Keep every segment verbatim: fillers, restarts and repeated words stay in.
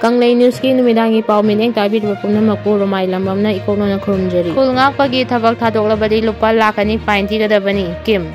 ꯀꯪꯂꯩ ꯅ꯭ꯌꯨꯁꯀꯤ ꯅꯨꯃꯤꯗꯥꯡꯒꯤ ꯄꯥꯎ ꯃꯤꯠꯌꯦꯡ ꯇꯥꯕꯤꯔꯤꯕ ꯄꯨꯝꯅꯃꯛꯄꯨ ꯔꯣꯃꯥꯏ ꯂꯝꯕꯝꯅ ꯏꯀꯣꯛꯅꯅ ꯈꯨꯔꯨꯝꯖꯔꯤ꯫ ꯈꯨꯜ ꯉꯥꯛꯄꯒꯤ ꯊꯕꯛ ꯊꯥꯗꯣꯛꯂꯕꯗꯤ ꯂꯨꯄꯥ ꯂꯥꯈ ꯑꯅꯤ ꯐꯥꯏꯟ ꯊꯤꯒꯗꯕꯅꯤ, ꯀꯤꯝ꯫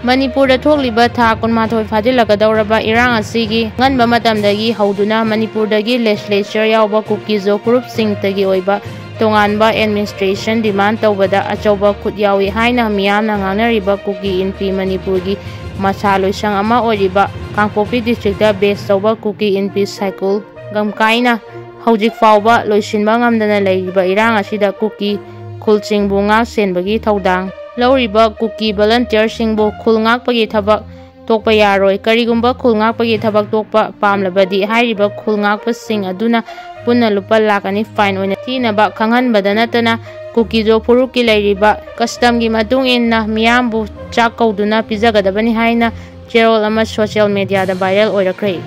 ꯃꯅꯤꯄꯨꯔꯗ ꯊꯣꯛꯂꯤꯕ ꯊꯥ ꯀꯨꯟꯃꯥꯊꯣꯏ ꯐꯥꯖꯤꯜꯂꯛꯀꯗꯧꯔꯕ ꯏꯔꯥꯡ ꯑꯁꯤꯒꯤ ꯑꯉꯟꯕ ꯃꯇꯝꯗꯒꯤ ꯍꯧꯗꯨꯅ ꯃꯅꯤꯄꯨꯔꯗꯒꯤ ꯂꯦꯖꯤꯁꯂꯦꯆꯔ ꯌꯥꯎꯕ ꯀꯨꯀꯤꯖꯣ ꯐꯨꯔꯨꯞꯁꯤꯡꯇꯒꯤ ꯑꯣꯏꯕ ꯇꯣꯉꯥꯟꯕ ꯑꯦꯗꯃꯤꯅꯤꯁꯇ꯭ꯔꯦꯁꯟ ꯗꯤꯃꯥꯟ ꯇꯧꯕꯗ ꯑꯆꯧꯕ ꯈꯨꯠ ꯌꯥꯎꯏ ꯍꯥꯏꯅ ꯃꯤꯌꯥꯝꯅ ꯉꯥꯡꯅꯔꯤꯕ ꯀꯨꯀꯤ ꯏꯟꯄꯤ ꯃꯅꯤꯄꯨꯔꯒꯤ ꯃꯁꯥ ꯂꯣꯏꯁꯪ ꯑꯃ ꯑꯣꯏꯔꯤꯕ ꯀꯥꯡꯄꯣꯛꯄꯤ ꯗꯤꯁꯇ꯭ꯔꯤꯛꯇ ꯕꯦꯁ ꯇꯧꯕ ꯀꯨꯀꯤ ꯏꯟꯄꯤ ꯁꯥꯏꯀꯨꯜ ꯒꯝꯀꯥꯏꯅ ꯍꯧꯖꯤꯛ ꯐꯥꯎꯕ ꯂꯣꯏꯁꯤꯟꯕ ꯉꯝꯗꯅ ꯂꯩꯔꯤꯕ ꯏꯔꯥꯡ ꯑꯁꯤꯗ ꯀꯨꯀꯤ ꯈꯨꯜꯁꯤꯡꯕꯨ ꯉꯥꯛ ꯁꯦꯟꯕꯒꯤ ꯊꯧꯗꯥꯡ ꯂꯧꯔꯤꯕ ꯀꯨꯀꯤ ꯚꯣꯂꯟꯇꯤꯌꯔꯁꯤꯡꯕꯨ ꯈꯨꯜ ꯉꯥꯛꯄꯒꯤ ꯊꯕꯛ ꯇꯣꯛꯄ ꯌꯥꯔꯣꯏ꯫ ꯀꯔꯤꯒꯨꯝꯕ ꯈꯨꯜ ꯉꯥꯛꯄꯒꯤ ꯊꯕꯛ ꯇꯣꯛꯄ ꯄꯥꯝꯂꯕꯗꯤ ꯍꯥꯏꯔꯤꯕ ꯈꯨꯜ ꯉꯥꯛꯄꯁꯤꯡ ꯑꯗꯨꯅ ꯄꯨꯟꯅ ꯂꯨꯄꯥ ꯂꯥꯈ ꯑꯅꯤ ꯐꯥꯏꯟ ꯑꯣꯏꯅ ꯊꯤꯅꯕ ꯈꯪꯍꯟꯕꯗ ꯅꯠꯇꯅ ꯀꯨꯀꯤꯖꯣ ꯐꯨꯔꯨꯞꯀꯤ ꯂꯩꯔꯤꯕ ꯀꯁꯇꯝꯒꯤ ꯃꯇꯨꯡ ꯏꯟꯅ ꯃꯤꯌꯥꯝꯕꯨ ꯆꯥꯛ ꯀꯧꯗꯨꯅ ꯄꯤꯖꯒꯗꯕꯅꯤ ꯍꯥꯏꯅ ꯆꯦꯔꯣꯜ ꯑꯃ ꯁꯣꯁꯤꯌꯦꯜ ꯃꯦꯗꯤꯌꯥꯗ ꯚꯥꯏꯔꯦꯜ ꯑꯣꯏꯔꯛꯈ꯭ꯔꯦ꯫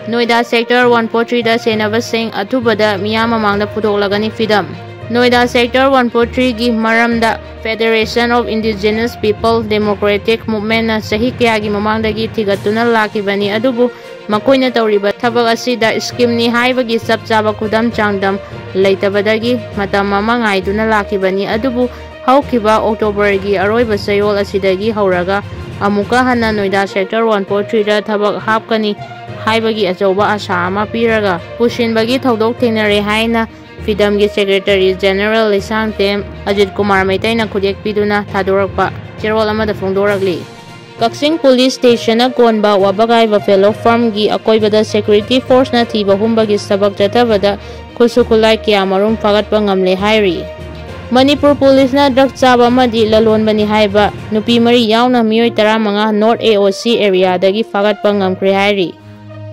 ꯅꯣꯏꯗꯥ ꯁꯦꯛꯇꯔ ꯋꯥꯟ ꯐꯣꯔ ꯊ꯭ꯔꯤꯗ ꯁꯦꯟꯅꯕꯁꯤꯡ ꯑꯊꯨꯕꯗ ꯃꯤꯌꯥꯝ ꯃꯃꯥꯡꯗ ꯄꯨꯊꯣꯛꯂꯒꯅꯤ ꯐꯤꯗꯝ꯫ ꯅꯣꯏꯗꯥ ꯁꯦꯛꯇꯔ ꯋꯥꯟ ꯐꯣꯔ ꯊ꯭ꯔꯤꯒꯤ ꯃꯔꯝꯗ Federation of Indigenous People Democratic Movementꯅ ꯆꯍꯤ ꯀꯌꯥꯒꯤ ꯃꯃꯥꯡꯗꯒꯤ ꯊꯤꯒꯠꯇꯨꯅ ꯂꯥꯛꯈꯤꯕꯅꯤ, ꯑꯗꯨꯕꯨ ꯃꯈꯣꯏꯅ ꯇꯧꯔꯤꯕ ꯊꯕꯛ ꯑꯁꯤꯗ ꯁ꯭ꯀꯤꯝꯅꯤ ꯍꯥꯏꯕꯒꯤ ꯆꯞ ꯆꯥꯕ ꯈꯨꯗꯝ ꯆꯥꯡꯗꯝ ꯂꯩꯇꯕꯗꯒꯤ ꯃꯇꯝ ꯑꯃ ꯉꯥꯏꯗꯨꯅ ꯂꯥꯛꯈꯤꯕꯅꯤ꯫ ꯑꯗꯨꯕꯨ ꯍꯧꯈꯤꯕ ꯑꯣꯛꯇꯣꯕꯔꯒꯤ ꯑꯔꯣꯏꯕ ꯆꯌꯣꯜ ꯑꯁꯤꯗꯒꯤ ꯍꯧꯔꯒ ꯑꯃꯨꯛꯀ ꯍꯟꯅ ꯅꯣꯏꯗꯥ ꯁꯦꯛꯇꯔ ꯋꯥꯟ ꯐꯣꯔ ꯊ꯭ꯔꯤꯗ ꯊꯕꯛ ꯍꯥꯞꯀꯅꯤ ꯍꯥꯏꯕꯒꯤ ꯑꯆꯧꯕ ꯑꯥꯁꯥ ꯑꯃ ꯄꯤꯔꯒ ꯄꯨꯁꯤꯟꯕꯒꯤ ꯊꯧꯗꯣꯛ ꯊꯦꯡꯅꯔꯦ ꯍꯥꯏꯅ ꯐꯤꯗꯝꯒꯤ ꯁꯦꯀ꯭ꯔꯦꯇꯔꯤ ꯖꯦꯅꯔꯦꯜ ꯂꯩꯁꯥꯡꯊꯦꯝ ꯑꯖꯤꯠ ꯀꯨꯃꯥꯔ ꯃꯩꯇꯩꯅ ꯈꯨꯠꯌꯦꯛ ꯄꯤꯗꯨꯅ ꯊꯥꯗꯣꯔꯛꯄ ꯆꯦꯔꯣꯜ ꯑꯃꯗ ꯐꯣꯡꯗꯣꯔꯛꯂꯤ꯫ ꯀꯛꯆꯤꯡ ꯄꯨꯂꯤꯁ ꯁ꯭ꯇꯦꯁꯟꯅ ꯀꯣꯟꯕ ꯋꯥꯕꯒꯥꯏ ꯕꯐꯦꯂꯣ ꯐꯥꯔꯝꯒꯤ ꯑꯀꯣꯏꯕꯗ ꯁꯦꯀ꯭ꯌꯨꯔꯤꯇꯤ ꯐꯣꯔꯁꯅ ꯊꯤꯕ ꯍꯨꯝꯕꯒꯤ ꯊꯕꯛ ꯆꯠꯊꯕꯗ ꯈꯨꯠꯁꯨ ꯈꯨꯠꯂꯥꯏ ꯀꯌꯥ ꯃꯔꯨꯝ ꯐꯥꯒꯠꯄ ꯉꯝꯂꯦ ꯍꯥꯏꯔꯤ꯫ ꯃꯅꯤꯄꯨꯔ ꯄꯨꯂꯤꯁꯅ ꯗ꯭ꯔꯒ ꯆꯥꯕ ꯑꯃꯗꯤ ꯂꯂꯣꯟꯕꯅꯤ ꯍꯥꯏꯕ ꯅꯨꯄꯤ ꯃꯔꯤ ꯌꯥꯎꯅ ꯃꯤꯑꯣꯏ ꯇꯔꯥꯃꯉꯥ ꯅꯣꯔꯠ ꯑꯦ ꯑꯣ ꯁꯤ ꯑꯦꯔꯤꯌꯥꯗꯒꯤ ꯐꯥꯒꯠꯄ ꯉꯝꯈ꯭ꯔꯦ ꯍꯥꯏꯔꯤ꯫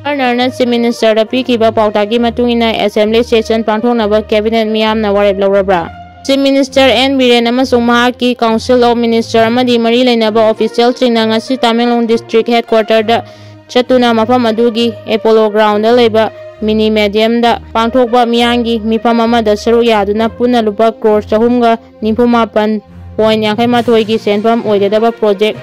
ꯒꯚꯔꯅꯔꯅ ꯆꯤꯐ ꯃꯤꯅꯤꯁꯇꯔꯗ ꯄꯤꯈꯤꯕ ꯄꯥꯎꯇꯥꯛꯀꯤ ꯃꯇꯨꯡ ꯏꯟꯅ ꯑꯦꯁꯦꯝꯕ꯭ꯂꯤ ꯁꯦꯁꯟ ꯄꯥꯡꯊꯣꯛꯅꯕ ꯀꯦꯕꯤꯅꯦꯠ ꯃꯤꯌꯥꯝꯅ ꯋꯥꯔꯦꯞ ꯂꯧꯔꯕ꯭ꯔꯥ? ꯆꯤꯐ ꯃꯤꯅꯤꯁꯇꯔ ꯑꯦꯟ ꯕꯤꯔꯦꯟ ꯑꯃꯁꯨꯡ ꯃꯍꯥꯛꯀꯤ ꯀꯥꯎꯟꯁꯤꯜ ꯑꯣꯐ ꯃꯤꯅꯤꯁꯇꯔ ꯑꯃꯗꯤ ꯃꯔꯤ ꯂꯩꯅꯕ ꯑꯣꯐꯤꯁꯤꯌꯦꯜꯁꯤꯡꯅ ꯉꯁꯤ ꯇꯃꯦꯡꯂꯣꯡ ꯗꯤꯁꯇ꯭ꯔꯤꯛ ꯍꯦꯗꯀ꯭ꯋꯥꯇꯔꯗ ꯆꯠꯇꯨꯅ ꯃꯐꯝ ꯑꯗꯨꯒꯤ ꯑꯦꯄꯣꯂꯣ ꯒ꯭ꯔꯥꯎꯟꯗ ꯂꯩꯕ ꯃꯤꯅꯤ ꯃꯦꯗꯤꯌꯝꯗ ꯄꯥꯡꯊꯣꯛꯄ ꯃꯤꯌꯥꯝꯒꯤ ꯃꯤꯐꯝ ꯑꯃꯗ ꯁꯔꯨꯛ ꯌꯥꯗꯨꯅ ꯄꯨꯟꯅ ꯂꯨꯄꯥ ꯀ꯭ꯔꯣꯔ ꯆꯍꯨꯝꯒ ꯅꯤꯐꯨ ꯃꯥꯄꯟ ꯄꯣꯏꯟ ꯌꯥꯡꯈꯩ ꯃꯥꯊꯣꯏꯒꯤ ꯁꯦꯟꯐꯝ ꯑꯣꯏꯒꯗꯕ ꯄ꯭ꯔꯣꯖꯦꯛ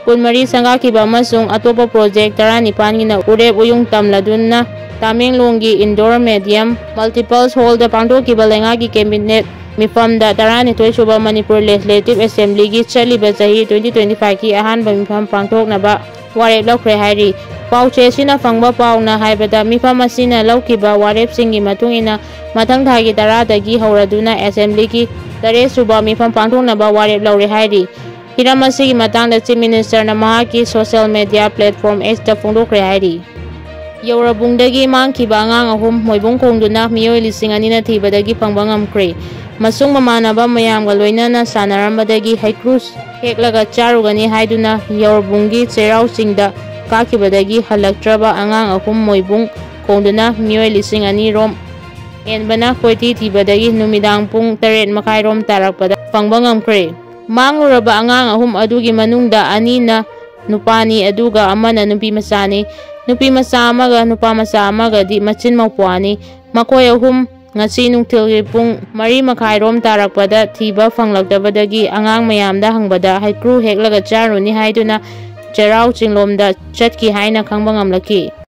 ꯀꯨꯟꯃꯔꯤ ꯁꯪꯒꯥꯈꯤꯕ ꯑꯃꯁꯨꯡ ꯑꯇꯣꯞꯄ ꯄ꯭ꯔꯣꯖꯦꯛ ꯇꯔꯥꯅꯤꯄꯥꯟꯒꯤꯅ ꯎꯔꯦꯞ ꯎꯌꯨꯡ ꯇꯝꯂꯗꯨꯅ ꯇꯥꯃꯦꯡꯂꯣꯡꯒꯤ ꯏꯟꯗꯣꯔ ꯃꯦꯗꯤꯌꯝ ꯃꯜꯇꯤꯄꯜꯁ ꯍꯣꯜꯗ ꯄꯥꯡꯊꯣꯛꯈꯤꯕ ꯂꯩꯉꯥꯛꯀꯤ ꯀꯦꯕꯤꯅꯦꯠ ꯃꯤꯐꯝꯗ ꯇꯔꯥꯅꯤꯊꯣꯏ ꯁꯨꯕ ꯃꯅꯤꯄꯨꯔ ꯂꯦꯖꯤꯁꯂꯦꯇꯤꯚ ꯑꯦꯁꯦꯝꯕ꯭ꯂꯤꯒꯤ ꯆꯠꯂꯤꯕ ꯆꯍꯤ twenty twenty-fiveꯀꯤ ꯑꯍꯥꯟꯕ ꯃꯤꯐꯝ ꯄꯥꯡꯊꯣꯛꯅꯕ ꯋꯥꯔꯦꯞ ꯂꯧꯈ꯭ꯔꯦ ꯍꯥꯏꯔꯤ꯫ ꯄꯥꯎꯆꯦ ꯑꯁꯤꯅ ꯐꯪꯕ ꯄꯥꯎꯅ ꯍꯥꯏꯕꯗ, ꯃꯤꯐꯝ ꯑꯁꯤꯅ ꯂꯧꯈꯤꯕ ꯋꯥꯔꯦꯞꯁꯤꯡꯒꯤ ꯃꯇꯨꯡ ꯏꯟꯅ ꯃꯊꯪ ꯊꯥꯒꯤ ꯇꯔꯥꯗꯒꯤ ꯍꯧꯔꯗꯨꯅ ꯑꯦꯁꯦꯝꯕ꯭ꯂꯤꯒꯤ ꯇꯔꯦꯠ ꯁꯨꯕ ꯃꯤꯐꯝ ꯄꯥꯡꯊꯣꯛꯅꯕ ꯋꯥꯔꯦꯞ ꯂꯧꯔꯦ ꯍꯥꯏꯔꯤ꯫ ꯍꯤꯔꯝ ꯑꯁꯤꯒꯤ ꯃꯇꯥꯡꯗ ꯆꯤꯐ ꯃꯤꯅꯤꯁꯇꯔꯅ ꯃꯍꯥꯛꯀꯤ ꯁꯣꯁꯤꯌꯦꯜ ꯃꯦꯗꯤꯌꯥ ꯄ꯭ꯂꯦꯠꯐꯣꯔꯝ Xꯇ ꯐꯣꯡꯗꯣꯛꯈ꯭ꯔꯦ ꯍꯥꯏꯔꯤ꯫ ꯌꯧꯔꯕꯨꯡꯗꯒꯤ ꯃꯥꯡꯈꯤꯕ ꯑꯉꯥꯡ ꯑꯍꯨꯝ ꯃꯣꯏꯕꯨꯡ ꯈꯣꯡꯗꯨꯅ ꯃꯤꯑꯣꯏ ꯂꯤꯁꯤꯡ ꯑꯅꯤꯅ ꯊꯤꯕꯗꯒꯤ ꯐꯪꯕ ꯉꯝꯈ꯭ꯔꯦ꯫ ꯃꯁꯨꯡ ꯃꯃꯥꯟꯅꯕ ꯃꯌꯥꯝꯒ ꯂꯣꯏꯅꯅ ꯁꯥꯟꯅꯔꯝꯕꯗꯒꯤ ꯍꯩꯀ꯭ꯔꯨ ꯍꯦꯛꯂꯒ ꯆꯥꯔꯨꯒꯅꯤ ꯍꯥꯏꯗꯨꯅ ꯌꯧꯔꯕꯨꯡꯒꯤ ꯆꯩꯔꯥꯎ ꯆꯤꯡꯗ ꯀꯥꯈꯤꯕꯗꯒꯤ ꯍꯜꯂꯛꯇ꯭ꯔꯕ ꯑꯉꯥꯡ ꯑꯍꯨꯝ ꯃꯣꯏꯕꯨꯡ ꯈꯣꯡꯗꯨꯅ ꯃꯤꯑꯣꯏ ꯂꯤꯁꯤꯡ ꯑꯅꯤ ꯔꯣꯝ ꯍꯦꯟꯕꯅ ꯀꯣꯏꯊꯤ ꯊꯤꯕꯗꯒꯤ ꯅꯨꯃꯤꯗꯥꯡ ꯄꯨꯡ ꯇꯔꯦꯠ ꯃꯈꯥꯏ ꯔꯣꯝ ꯇꯥꯔꯛꯄꯗ ꯐꯪꯕ ꯉꯝꯈ꯭ꯔꯦ꯫ ꯃꯥꯡꯂꯨꯔꯕ ꯑꯉꯥꯡ ꯑꯍꯨꯝ ꯑꯗꯨꯒꯤ ꯃꯅꯨꯡꯗ ꯑꯅꯤꯅ ꯅꯨꯄꯥꯅꯤ, ꯑꯗꯨꯒ ꯑꯃꯅ ꯅꯨꯄꯤ ꯃꯆꯥꯅꯤ꯫ ꯅꯨꯄꯤ ꯃꯆꯥ ꯑꯃꯒ ꯅꯨꯄꯥ ꯃꯆꯥ ꯑꯃꯒꯗꯤ ꯃꯆꯤꯟ ꯃꯧꯄ꯭ꯋꯥꯅꯤ꯫ ꯃꯈꯣꯏ ꯑꯍꯨꯝ ꯉꯁꯤ ꯅꯨꯡꯊꯤꯜꯒꯤ ꯄꯨꯡ ꯃꯔꯤ ꯃꯈꯥꯏ ꯔꯣꯝ ꯇꯥꯔꯛꯄꯗ ꯊꯤꯕ ꯐꯪꯂꯛꯇꯕꯗꯒꯤ ꯑꯉꯥꯡ ꯃꯌꯥꯝꯗ ꯍꯪꯕꯗ ꯍꯩꯀ꯭ꯔꯨ ꯍꯦꯛꯂꯒ ꯆꯥꯔꯨꯅꯤ ꯍꯥꯏꯗꯨꯅ ꯆꯩꯔꯥꯎ ꯆꯤꯡꯂꯣꯝꯗ ꯆꯠꯈꯤ ꯍꯥꯏꯅ ꯈꯪꯕ ꯉꯝꯂꯛꯈꯤ꯫